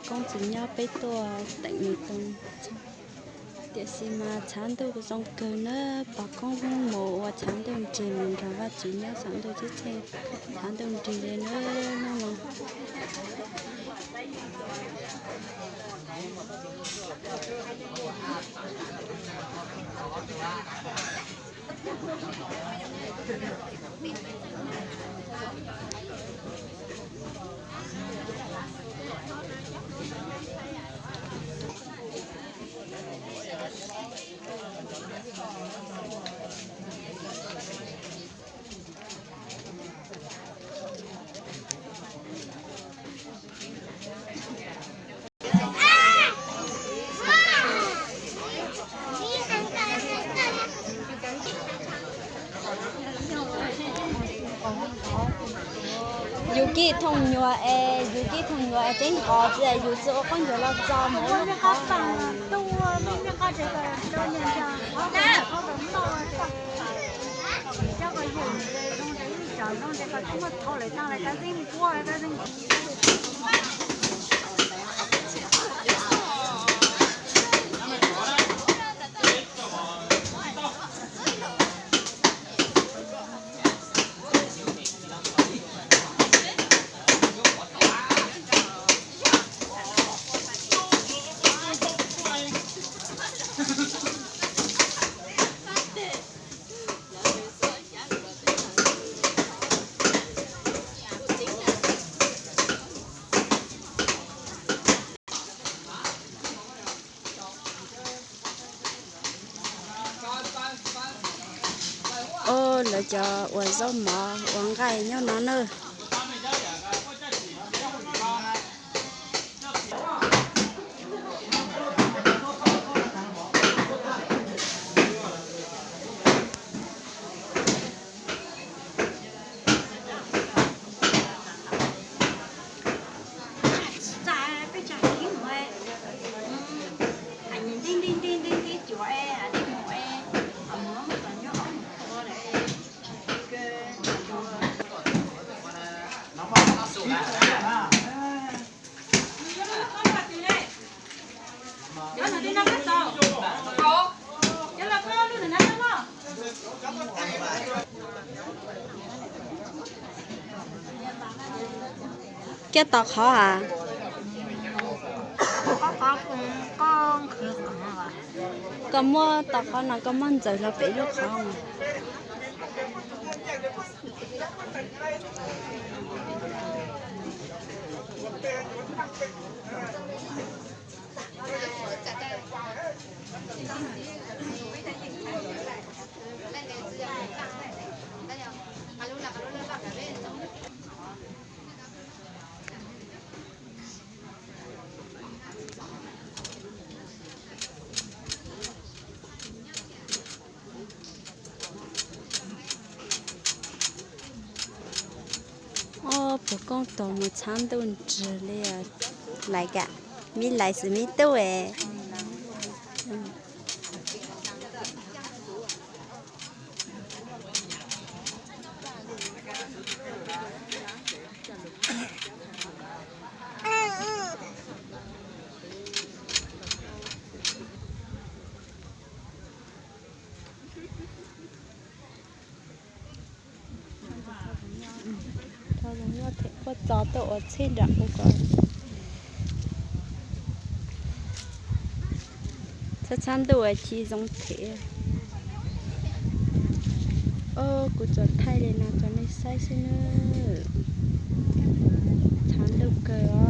koob txiv nyob peb tuaj teem nws tau. Tiam sis mas tshav ntuj zoo kawg na, pog koob mus ua tshav ntuj nrig mus nrog Vajtswv nyob saum ntuj ceeb tsheej, tshav ntuj nrig li na hnub no. Yus kib thooj nyuag es, yus kib thooj nyuag es tseeb os, txiv yus txawm ua qaub ncaug los txog mus lub qhov. Ob, lawv cov ua zaub mov ua nqaij nyob no na. Koj tos qhov as? Koj muab tos qhov no, koj muab ntxaws hlo pem lub qhov. Ob, puas koob tos mus tshav ntuj nrig li. Lais kam, mib lais xwb mib tub es. Thov zoo nyob them quaj txo tuaj ua tsheb nram qub ko. Tshav tshav ntuj ua ci zoo them. Ob, kuv tsuas thaij li no rau nej saib xwb nawb. Tshav ntuj kawg os.